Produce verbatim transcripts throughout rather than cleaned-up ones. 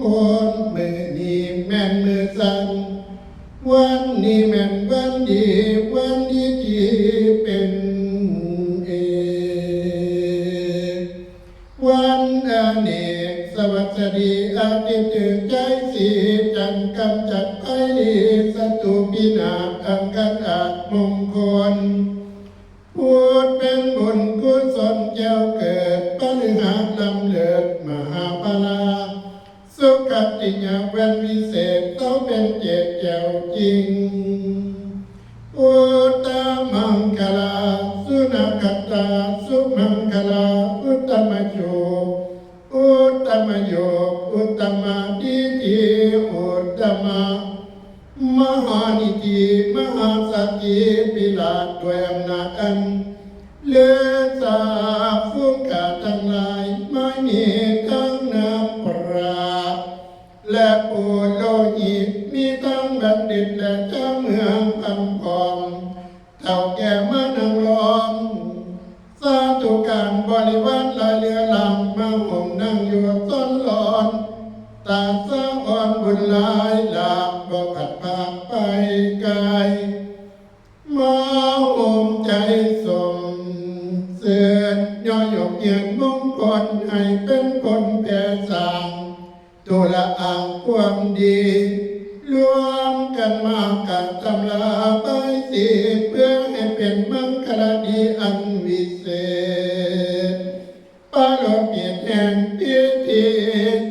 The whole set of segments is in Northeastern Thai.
คนมื้อนี้แม่นมื้อสัน วันนี้แม่นวันดี วันดีที่เป็นเอก วันอเนกสวัสดีอาทิตย์ถือใจสีจันทร์กำจัดภัยดี ศัตรูพินาศอังคารอาจมงคล พุธเป็นบุญกุศลแก้วเกิด พฤหัสล้ำเลิศมหาพลา สุขติยาแว่นวิเศษ เสาร์เป็นเจตแจ่วจริง อุตตมังคลา สุนักขัตตา สุมังคลา อุตตมโย อุตตมโย อุตตมาทิฏฐิ อุตตมะ มหานิธิ มหาสักขี พิราชด้วยอำนาจอันเลิศสา ฝูงข้าทั้งหลาย ไม่มีทั้งนับประ และปุโรหิต มีทั้งบัณฑิตและเจ้าเมืองพันพร้อม เฒ่าแก่มานั่งล้อม สาธุการบริวารหลายเรือนร่าง มาห่มนั่งอยู่ซ้อนหลอน ตาสะอ่อนบุญหลายหลาก บ่ผัดพรากไปไกล มาห่มใจสมเสริญ ย่อยกเยียนมงคล ให้เป็นคนแผ่สร้าง ตัวละอ่างความดี รวมกันมากะทำลาบายสี เพื่อให้เป็นมังคลาดีอันวิเศษ ปรมิตรแห่งพิธี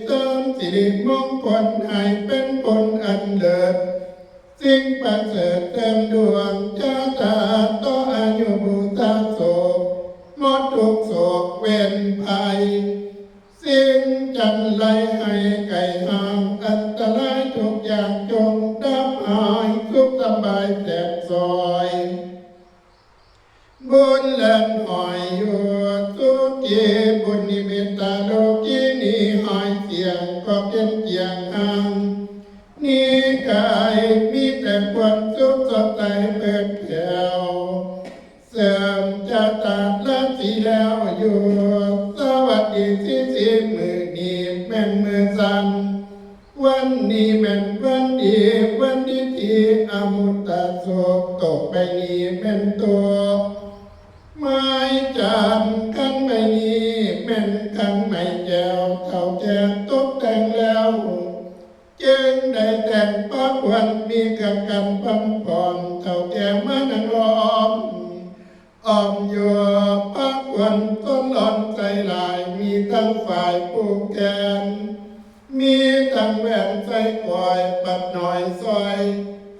เสริมสิริมงคล ให้เป็นผลอันเลิศ สิ่งประเสริฐเติมดวงชะตา ต่ออายุบูชาโศก หมดทุกข์โศกเวรภัย สิ่งจันไรให้ไกลห่าง อันตรายทุกอย่างจงดับหาย สุขสบายแสบสอย บุญเลิศหอยอยู่สุขี บุญนิมิตตาโลกีนี้หอยเสียง ก็เป็นเจียงห่าง นี่กายมีแต่ความสุขสดใสเปิดแผ่ว เสริมชะตาราศีแล้วอยู่ สวัสดีสีสี มื้อนี้แม่นมื้อสัน วันนี้แม่นวันดี วันดีที่อมุตตะโศก ตกไปนี้แม่นตก ไม้จันทร์คันใบนี้แม่นคันไม้แก้ว เฒ่าแก่ตกแต่งแล้ว จึงได้แต่งประกวด มีเครื่องกันพร้อมพร้อม เฒ่าแก่มานั่งล้อม อ้อมอยู่ประกวด ต้นหลอนใจหลาย มีทั้งฝ่ายผูกแขน มีทั้งแหวนใส่ก้อย บัดหน่อยซอย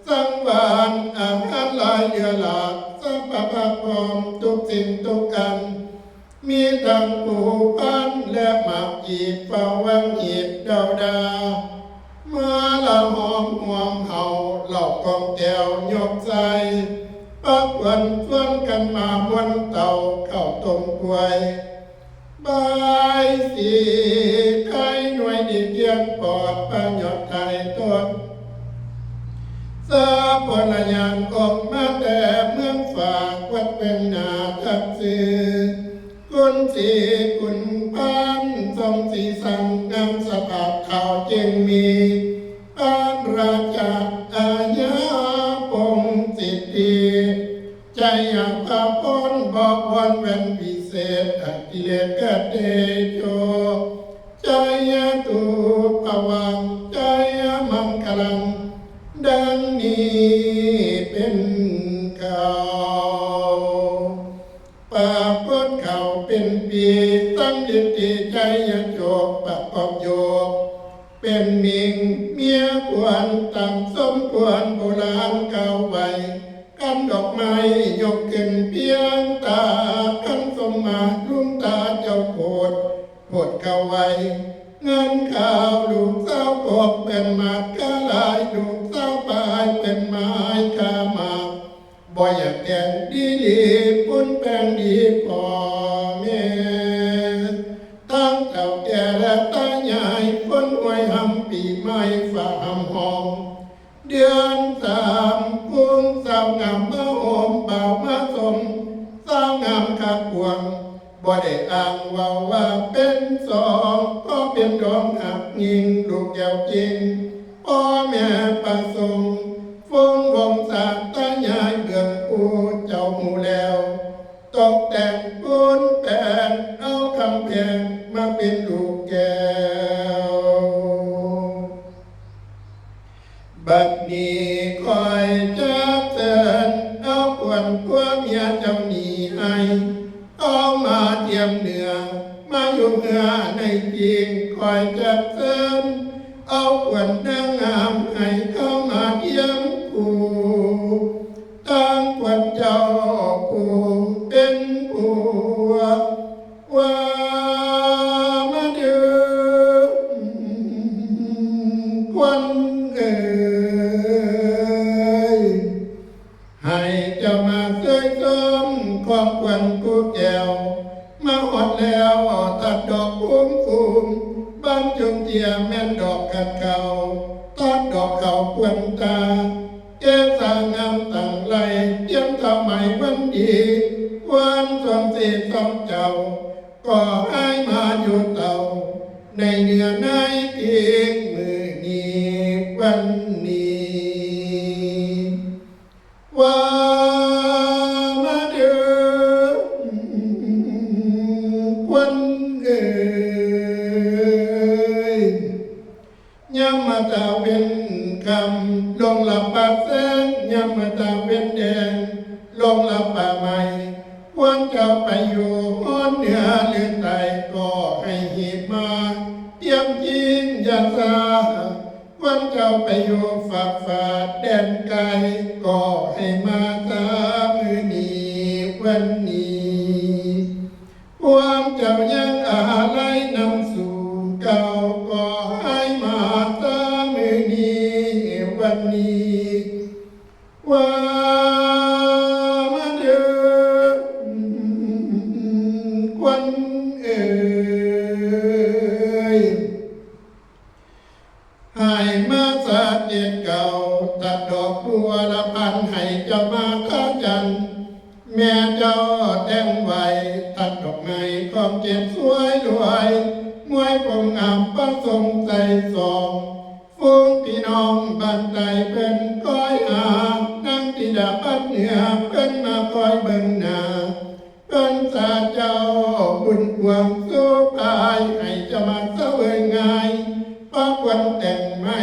สังวานอาหารหลายเหลือหลาก สัพพะพร้อมทุกสิ่งทุกอัน มีทั้งผู้พันและหมากจีบ เฝ้าวังหีบเดาดา มาละหอมหวมเฮา เหล่ากองแก้วยกใส่ ประกวดชวนกันมามวนเต่า เข้าต้มกล้วย บายสีไข่หน่วยดีเพียงปอด ประโยชน์ไทยตน สาพลยานออกมาแต่เมืองฝาก วัดเป็นนาทับซื้อ คุณสีคุณพานทรงสีสัน งามสภาพขาวจึงมี พระราชาอาญาปงสิทธิ ชัยพระพรบอกวอนแว่นวิเศษ อติเลกเดโช ชัยตูปวัง ชัยมังคลัง ดังนี้เป็นข่าว ปรากฏเขาเป็นปี สังฤทธิชัยโชคประกอบโยก เป็นมิงเมียควรตามสมควร โบราณกล่าวไว้ กันดอกไม้ยกขึ้นเพียงตา กันสมมาลุงตาเจ้าโพด โพดเข้าไว้ เงินข่าวลูกสาวปกเป็นหมากกะหลาย ลูกสาวปายเป็นไม้กะหมาก บ่อยากแต่งดีหลี ปุ้นแปลงดีพ่อแม่ ทั้งเฒ่าแก่และตายาย ฝนห้วยหำปีไม้ฟ้าหำห้อง เดือนสามฟุ้งสาวงามมาโฮม บ่าวมาสม สาวงามคักกวาง บ่ บ่ได้อ้างเว้าว่าเป็นสอง ก็เป็นดองหักยิ่งลูกแก้วจริง พ่อแม่ประสงค์ ฝูงวงศาตายายเบื้องผู้เจ้าหมู่แล้ว ตกแต่งปูนแปง เอาคำแพงมาเป็นลูกแก้ว บัดนี้คอยจักเชิญ เอาขวัญผัวเมียเจ้านี้ให้ เอามาเทียมเนื้อ มาอยู่เฮือในจริง คอยจักเชิญ เอาขวัญนางงามให้เข้ามาเทียมคู่ ทางขวัญเจ้าผู้เป็นผัว ว่ามาเด้อ ขวัญเอ๋ย ให้เจ้ามาเซยซ้อมของขวัญผู้แก้ว มาฮอดแล้วทัดดอกภูมิภูมิ บานจงเจียแม่นดอกขัดเกลา ทัดดอกเขาขวัญตา เกสางามต่างไหล เตรียมถวายวันดี วันสองสี่สองเจ้า ก็ให้มาอยู่เต้า ในเนื้อในทิ้งมื้อนี้วันนี้ ว่ามาเด้อ ขวัญเอ๋ย ยามมาตาเว็นค่ำ ลงหลับปากแสง ยามมาตาเว็นแดง ลงหลับป่าไม้ ขวัญเจ้าไปอยู่ฮอดเหนือหรือใต้ ก็ให้หีบมา เตรียมจริงอย่าช้า ขวัญเจ้าไปอยู่ฟากฟ้าแดนไกล ก็ให้มาซามื้อนี้วันนี้ ขวัญเจ้ายังอาลัยนำสู่เก่า ก็ให้มาซามื้อนี้วันนี้ ว่ามาเด้อ ขวัญเอ๋ย ให้มาสาเกตเก่า ตัดดอกบัวละพัน ให้เจ้ามาทาจันทร์ แม่เจ้าแต่งไว้ ตัดดอกไม้ของเกศสวยรวย มวยผมงามประสงค์ใจสอง ฝูงพี่น้องบ้านใต้เพิ่นคอยหา นางธิดาบ้านเหนือเพิ่นมาคอยเบิ่งหน้า เพิ่นสาเจ้าบุญกว้างสู้พาย ให้เจ้ามาเสวยง่าย พาขวัญแต่งใหม่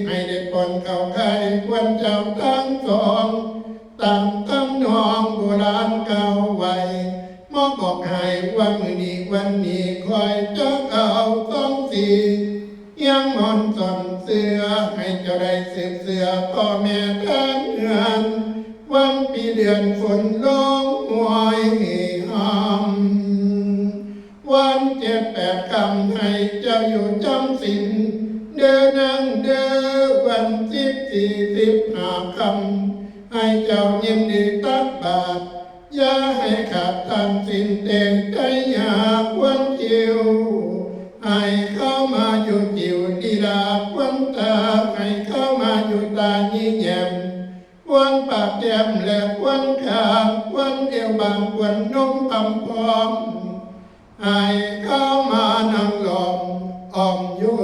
ให้ได้ป้อนข้าวไข่ขวัญเจ้าทั้งสอง ตามทำนองโบราณกล่าวไว้ หมอบอกให้ว่ามื้อนี้วันนี้ ข้อยจักเอาสองสี่ เฮียงหมอนซ่อนเสื้อ ให้เจ้าได้สืบเสื้อพ่อแม่แทนเฮือน วันปีเดือนฝนลงห้วยหำ วันเจ็ดแปดค่ำให้เจ้าอยู่จำศีล เด้อนางเด้อ วันสิบสี่ สิบห้าค่ำ ให้เจ้ายินดีตักบาตร อย่าให้ขาดทานศีลเตไตยาควรคิว ให้เข้ามาอยู่คิวดีลาควรตา ให้เข้ามาอยู่ตายี่แย้ม ควรปากแก้มและควรคาง ควรเอวบาง ควรนมพำพร้อม ให้เข้ามานั่งล้อมอ้อมอยู่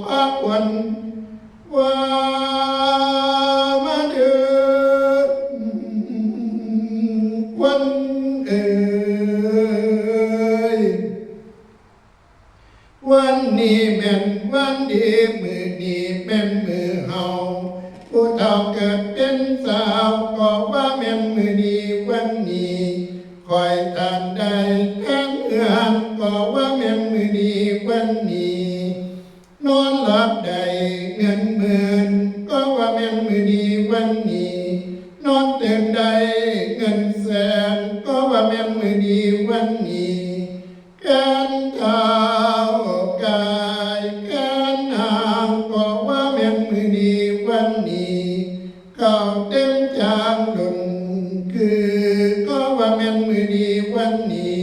พระควร ว่ามาเด้อ ขวัญเอ๋ย วันนี้แม่นวันดี มื้อนี้แม่นมื้อเฮา ผู้เฒ่าเกิดเป็นสาว ก็ว่าแม่นมื้อนี้วันนี้ ข้อยทานได้แทนเฮือน ก็ว่าแม่นมื้อนี้วันนี้ นอนหลับได้เงินหมื่น ก็ว่าแม่นมื้อนี้วันนี้ นอนตื่นได้เงินแสน ก็ว่าแม่นมื้อนี้วันนี้ แขนเฒ่ากายแขนนาง ก็ว่าแม่นมื้อนี้วันนี้ ข้าวเต็มจานล้นคือ ก็ว่าแม่นมื้อนี้วันนี้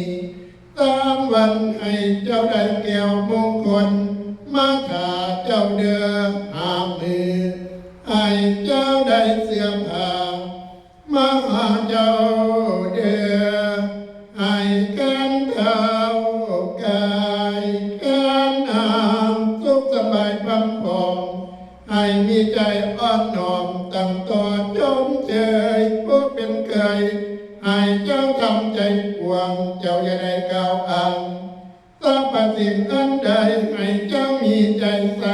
สามวันให้เจ้าได้แก้วมงคล มาถ้าเจ้าเด้อห้ามื้อ ให้เจ้าได้เสื้อผ้า มาหาเจ้าเด้อ ให้แขนเฒ่า ให้มีใจอ่อนน้อมตั้งต่อชมเชยผู้เป็นเคย ให้เจ้าทำใจกว้าง เจ้าอย่าได้กล่าวอ้าง สรรพสิ่งอันใดให้เจ้ามีใจใส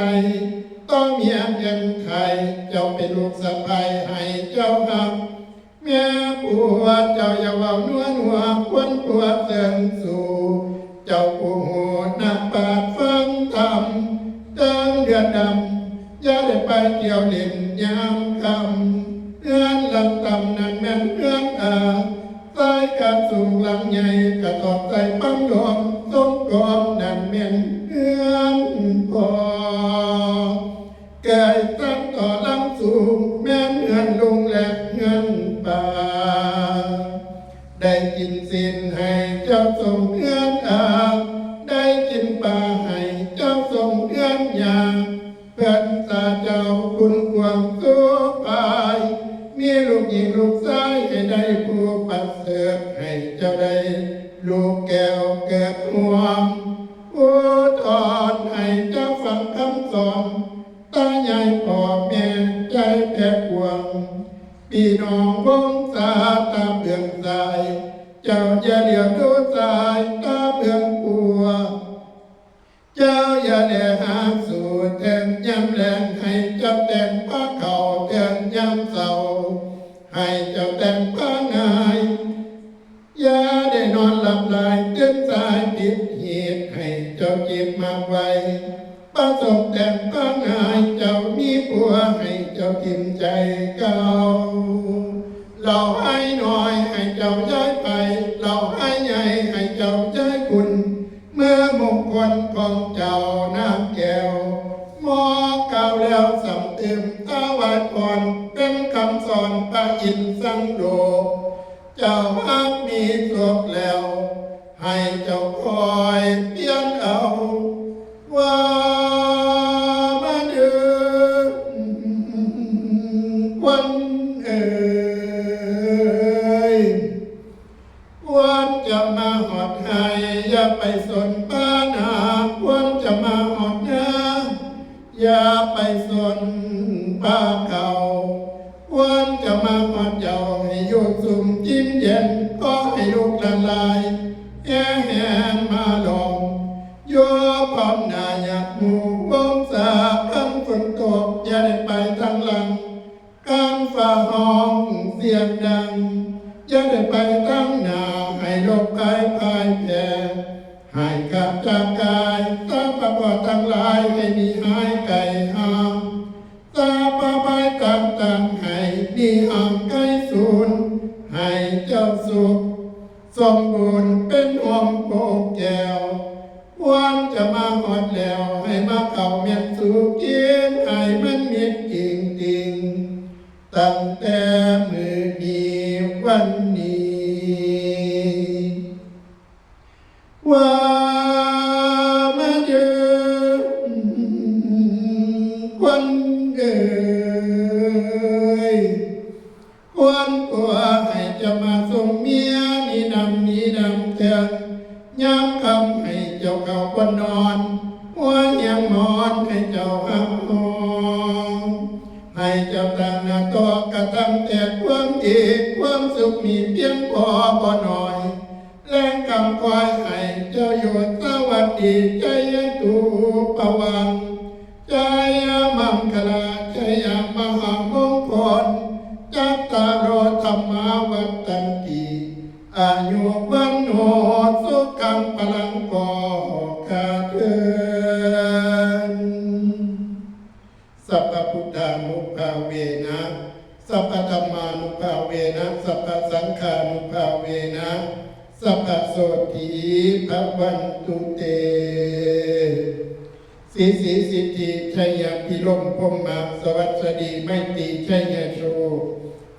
ต่อเมียเอ็นไข เจ้าเป็นลูกสะใภ้ให้เจ้าฮัก แม่ผัวเจ้าอย่าเว้านัวนัว ควรผัวเซิงสู่ เจ้าผู้หูนักปราชญ์ฟังธรรม เติงเดือนดำ อย่าได้ไปเที่ยวเล่นยามค่ำ เฮือนหลังต่ำนั้นแม่นเฮือนอา ใส่กระสูงหลังใหญ่ กระตอบใส่ปั๊มลม ทรงกลมนั้นแม่นเฮือนพ่อ เกยตั้งต่อหลังสูง แม่นเฮือนลุงและเฮือนป้า ได้กินศีลให้เจ้าทรงเฮือนอา ได้กินปลาให้เจ้าทรงเฮือนยา เพิ่นตาเจ้าคุณกวางสุภาย มีลูกหญิงลูกชายให้ได้ผู้ประเสริฐ ให้เจ้าได้ลูกแก้วเกิดห่วง อุทธรณ์ให้เจ้าฟังคำสอน ตายายพ่อแม่ใจแผ่กว้าง พี่น้องวงศาตาเบื้องซ้าย เจ้าอย่าเหลียวดูซ้ายตาเบื้องขวา เจ้าอย่าแลหาสู่เทิงยามแลง ให้เจ้าแต่งผ้าขาวเทิงยามเช้า ให้เจ้าแต่งผ้าง่าย อย่าได้นอนหลับหลาย ตื่นสายผิดเหตุ ให้เจ้าเก็บมาไว้ ประสงค์แต่งผ้าง่าย เจ้ามีผัวให้เจ้าถิ่มใจเก่า เราให้น้อยให้เจ้าย้ายไป เราให้ใหญ่ให้เจ้าย้ายคุณ เมื่อมงคลของเจ้านางแก้ว หมอกล่าวแล้วสำตื่มถวายพร เป็นคำสอนพระอินทร์สังโลก เจ้าหากมีโชคแล้ว ให้เจ้าคอยเพียรเอา ว่ามาเด้อ ควันเอ๋ย ควันจะมาหอดไฮ่ อย่าไปสนปานา ควันจะมาหอดนา อย่าไปสนปาเขา ควันจะมาหอดเจ้า ให้อยู่ซุ่มกินเย็น ขอให้ลูกหลานหลาย แห่แหนมาล้อม อยู่พร้อมหน้าญาติหมู่วงศา คันฝนตก อย่าได้ไปทางหลัง คันฟ้าฮ้องเสียงดัง อย่าได้ไปทางหน้า ให้โรคภัยพ่ายแพ้ ให้ขาดจากกาย สรรพเคราะห์ทั้งหลาย ให้หนีหายไกลห่าง สรรพภัยต่างๆ ให้หนีห่างไกลสูญ ให้เจ้าสุข สมบูรณ์เป็นห่มโพแก้ว ควันจะมาฮอดแล้ว ให้มาเข้าแม่นสู่กิน ให้มันมิดกิ่งติ่ง ตั้งแต่มื้อนี้วันนี้ ว่ามาเด้อ ควันเอ๋ย ควรผัวให้เจ้ามาส่งเมีย หนีนำหนีนำเถิง ยามค่ำให้เจ้าเข้าบ่อนนอน หัวเหียงหมอนให้เจ้าหักหอม ให้เจ้าตั้งหน้าต่อกระทำแต่ความดี ความสุขมีเพียงพอบ่น้อย แลงค่ำคอยให้เจ้าอยู่สวัสดี ชัยตูปวัง ชัยมังคลา ชัยมหามงคล จัตตาโรธรรมาวัฒันติ อายุวัณโณสุขังพลัง ขอข้าเทิน สัพพพุทธานุภาเวนะ สัพพธรรมานุภาเวนะ สัพพสังฆานุภาเวนะ สัพพโสตถีภวันตุเต สีสีสิทธิชัยพิรมพรหมะ สวัสดีไมตรีชัยโชค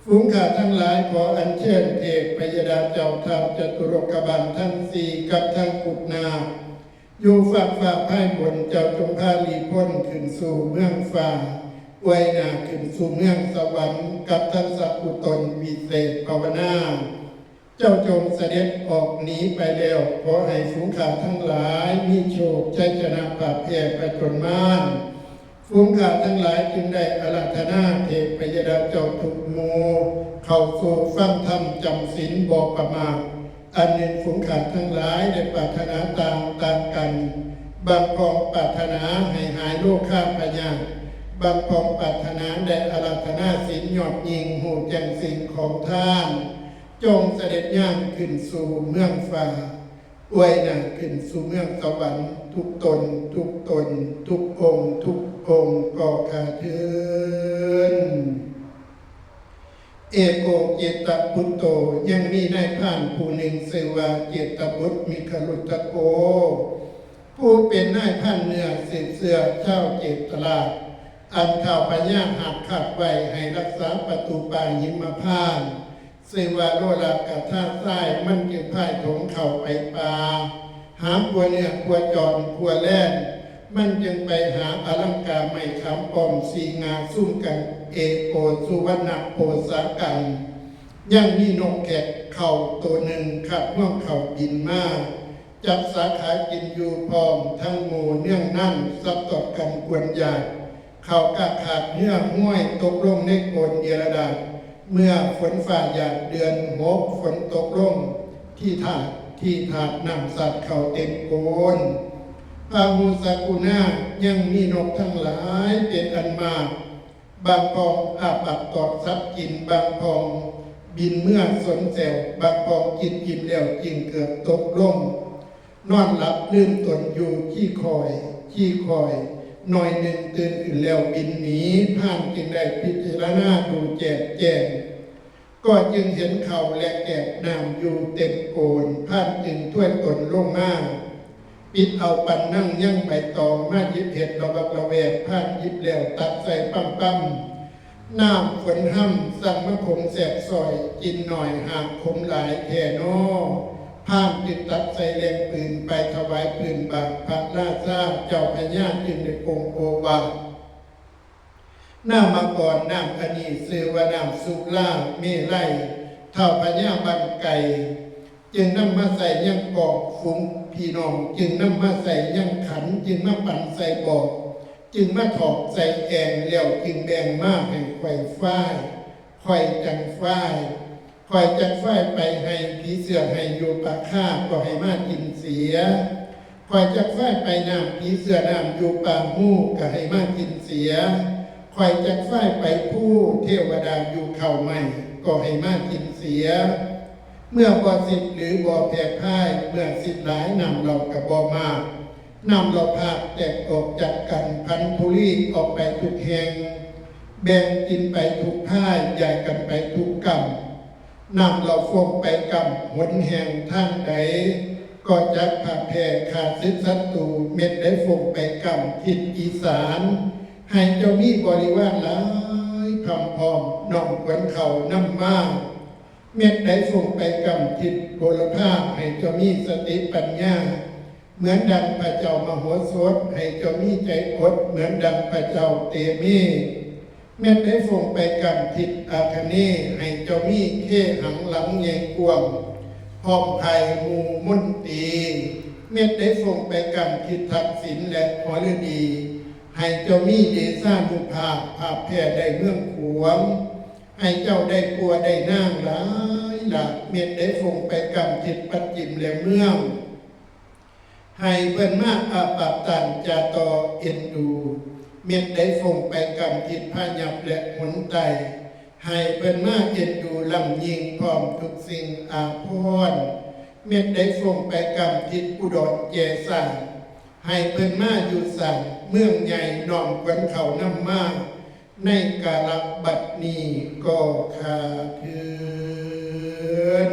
ฝูงข้าทั้งหลาย ขออัญเชิญเทพพยดาเจ้าท้าวจตุรกบาลทั้งสี่ กับทั้งกุฎนาค อยู่ฟากฟ้าภายบน เจ้าจงพาหลีพ้นขึ้นสู่เมืองฟ้า อวยหน้าขึ้นสู่เมืองสวรรค์ กับทั้งสัพพุตนวิเศษภาวนา เจ้าจงเสด็จออกหนีไปแล้ว ขอให้ฝูงข้าทั้งหลายมีโชคชัยชนะ ปราบแพ้ผจญมาร ฝูงข้าทั้งหลายจึงได้อาราธนาเทพยดาเจ้าทุกหมู่ เข้าสู่ฟังธรรมจำศีลบ่ประมาท อันหนึ่งฝูงข้าทั้งหลายได้ปรารถนาต่างต่างกัน บางพองปรารถนาให้หายโรคาพยาธิ บางพองปรารถนาได้อาราธนาศีลยอดยิ่ง ฮู้แจ้งสิ่งของท่าน จงเสด็จย่างขึ้นสู่เมืองฟ้า อวยหน้าขึ้นสู่เมืองสวรรค์ ทุกตน ทุกตน ทุกองค์ ทุกองค์ ก็ข้าเถิด เอโกเจตปุตโต ยังมีนายพรานผู้หนึ่งชื่อว่าเจตบุตรมิคลุตโก ผู้เป็นนายพรานเนื้อสืบเชื้อชาวเจตราช อันท้าวพญาหักขัดไว้ให้รักษาประตูป่าหิมพานต์ ชื่อว่าโลลากาธาทราย มันจึงพายโถงเข้าไปป่า หาขัวเนื้อขัวจอนขัวแล่น มันจึงไปหาอลังกาไม้ขามป้อมสี่ง่าซุ่มกัน เอโกสุวรรณโปสากัง ยังมีนกแขกเขาตัวหนึ่งขับห่วงเขาบินมา จับสาขากินอยู่พร้อมทั้งหมู่เนืองนั้น สับตอดกันกวนอยาก เขากะขาดเหื่อห้วยตกลงในโกนเดียรดาษ เมื่อฝนฟ้าหยาดเดือนหกฝนตกลง ที่ถาดที่ถาดน้ำสาดเข้าเต็มโกน พาหุสกุณายังมีนกทั้งหลายเป็นอันมาก บางพองอ้าปากตอดสับกิน บางพองบินเมือสนแซว บางพองกินอิ่มแล้วจึงเกือบตกลง นอนหลับลืมตนอยู่ขี้คอย ขี้คอย หน่อยหนึ่งตื่นขึ้นแล้วบินหนี พรานจึงได้พิจารณาดูแจ่มแจ้ง ก็จึงเห็นเขาและแกบน้ำอยู่เต็มโกน พรานจึงถ้วยตนลงมา ปิดเอาปันนั่งยังใบตองมาหยิบเห็ดระวักระแวก พรานหยิบแล้วตักใส่ปั๊มปั๊ม น้ำฝนห้ำสั่งมาขมแสบซอย กินหน่อยหากขมหลายแท่นอ พรานจึงตักใส่แลงปืนไปถวายปืนบาทพระราชา เจ้าพญาจึงได้ปรงโอวาท นามกรนามอันนี้ชื่อว่านามสุราเมลัย ท้าวพญาบ้านไก่ จึงนำมาใส่ยังกอก ฝูงพี่น้องจึงนำมาใส่ยังขัน จึงมาปั่นใส่บอก จึงมาถอกใส่แอ่ง แล้วจึงแบ่งมาให้ข่อยฝ่าย ข่อยจั่งฝ่าย ข่อยจั่งฝ่ายไปให้ผีเสื้อให้อยู่ป่าคา ก็ให้มากินเสีย ข่อยจั่งฝ่ายไปน้ำผีเสื้อน้ำอยู่ป่าฮูก็ให้มากินเสีย ข่อยจั่งฝ่ายไปภูเทวดาอยู่เขาใหม่ ก็ให้มากินเสีย เมื่อบ่สิทธิ์หรือบ่แพร่พ่าย เมื่อสิทธิ์หลายน้ำเหล้าก็บ่มาก น้ำเหล้าพากแตกออกจากกัน พันธุลีออกไปทุกแห่ง แบ่งกินไปทุกพ่าย ย้ายกันไปทุกกำ น้ำเหล้าฟงไปกำ หนแห่งทางใด ก็จักพาแพร่ข้าศึกศัตรู เม็ดใดฟงไปกำทิศอีสาน ให้เจ้ามีบริวารหลายพร่ำพร้อม น้อมขวัญเขานำมา เม็ดใดฟงไปกำทิศโพลภาพ ให้เจ้ามีสติปัญญา เหมือนดังพระเจ้ามโหสถ ให้เจ้ามีใจอด เหมือนดังพระเจ้าเตมี เม็ดใดฟงไปกำทิศอาคเนย์ ให้เจ้ามีเคหังหลังใหญ่กว้าง พร้อมไพร่หมู่มนตรี เม็ดใดฟงไปกำทิศทักษิณและหฤดี ให้เจ้ามีเดชานุภาพ พาแพร่ได้เมืองขวง ให้เจ้าได้ผัวได้นางหลายหลาก เม็ดใดฟงไปกำทิศปัจฉิมและเมือง ให้เพิ่นมาอาปากตานจาต่อเอ็นดู เม็ดใดฟงไปกำทิศพายัพและหนไต ให้เพิ่นมาเอ็นดูลำยิงพร้อมทุกสิ่งอาภรณ์ เม็ดใดฟงไปกำทิศอุดรแจสร้าง ให้เพิ่นมาอยู่สร้างเมืองใหญ่ น้อมขวัญเขานำมา ในกาลบัดนี้ก็ข้าเทิน